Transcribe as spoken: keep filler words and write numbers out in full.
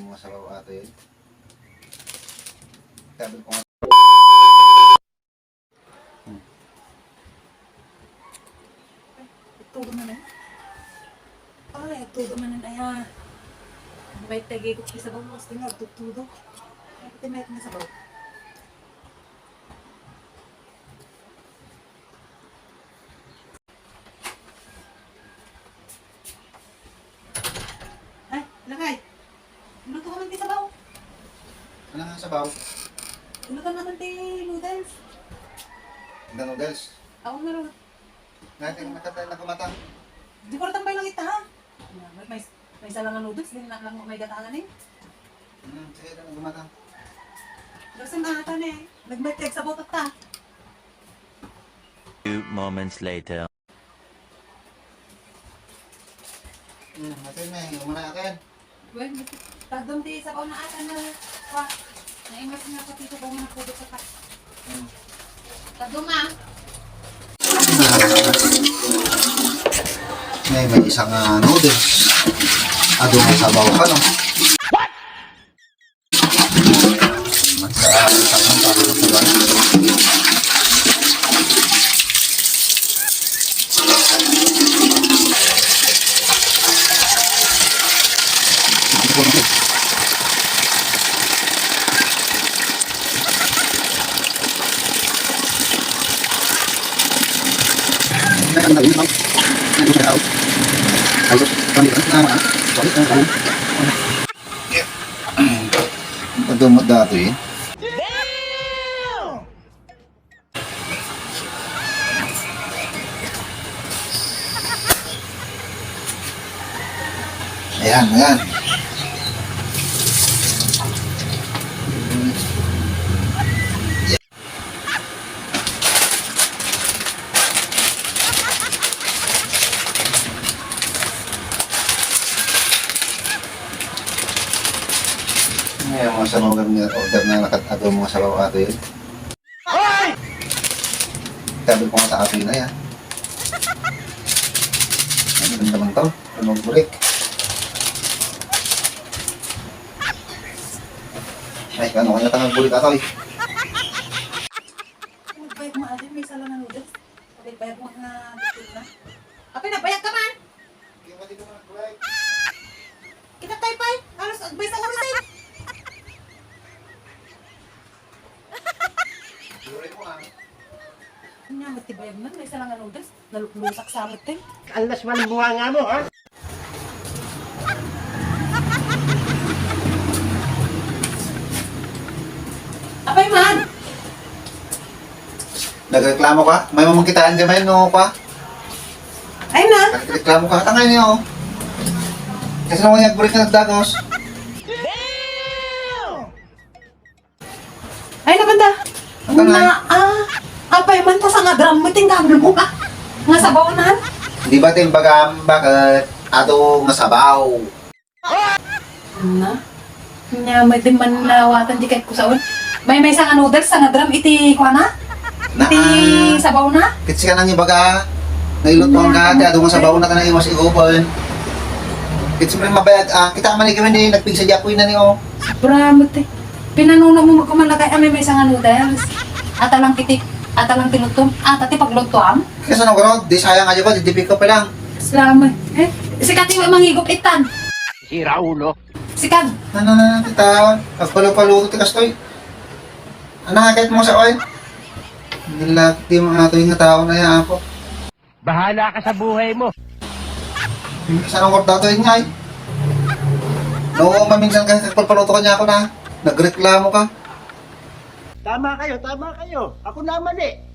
Mga sabaw ato yun. Sabi ko nga. Hmm. Tudo na lang. Ay, tudo na lang, aya. May tagi ko sa bangos, tingnan, tutudo. Ay, pati may nga sabaw. Ay, lakay. Luto ka man ti sabaw. Ano nga sabaw? Luto naman ti noodles. The noodles? Ako nga ron. Natin nakatay na kumata. Di ko rin tambay lang ita, ha? May, may, may isa lang nga noodles, din na lang may gatangan eh. Hmm, sige, na kumata. Gusto na ata na eh. Nagmay kag sabot ta. Few moments later. Hmm, atin na eh. Umana atin. Well, tagdum ti sabaw na ata na. Pa, naimas nga pati ito kung napudot sa pa. Hmm. Tagdum ah. May, may isang ah, noodles. Adu nga sabaw pa, no? Ito mo dati eh. Ayan, ayan. Ngayon, mga sanugan nga order na nakatado mga sabaw ato yun. Sabi ko nga sa ato yun, ayan. Ano naman to? Ano break? Ay, ano kaya tangang bulik ato eh? Nagbayad mo, Alden, may isa lang ang noodles. Nagbayad mo nga bitin na. Apay, nagbayad ka man? Kita tayo, pay. Alas, agbay sa oras eh. Anya, matibayag man, may isa lang nga noodles. Naluklusak sa amat, eh. Alas man ang bunga nga mo, ha? Apay man! Nagreklamo ka? May mamangkitaan ka man, no, pa? Ay na! Nagreklamo ka? Tangay niyo. Kasi naman yung break na nagdagos. Ay, na banda. Ang tangay. Na, ah, apay man ta sa nga drum mo, tingnan mo, ah. Nga sabaw na. Di ba, timbagam, bakit ato nga sabaw? Na? Nya, may di man nawatan di kahit kusaon. May, may sanga noodles, sanga drum, iti kuana? Na, iti ah, sabaw na? Kitsi ka nang ibaga, nailutuan ka, ti adu nga sabaw na ka na iwas igupan. Kitsi mo rin mabayag, ah, kita ka man ikaw, hindi, nagpigsa di apoy na ni, oh. Sobra mo, te. Pinanuno mo magkumalakay, ah, may, may sanga noodles. Ata lang kiti, ata lang tinutom, ata ti paglutuam. Kaya sa nagro, di sayang ayo ko, di, di pick up lang. Salamat. Eh, sikat yung mangigup itan. Sira ulo. Sikat. Na, na, na, kita. Pagpalo-palo ti kastoy. Ano nga kahit mo sa oy? Nilagti mo nga to yung tao na yan ako. Bahala ka sa buhay mo. Sa nang orda to yung ngay? No, maminsan ka pagpalo-palo to kanya ako na. Nagreklamo ka. Tama kayo, tama kayo. Ako naman eh.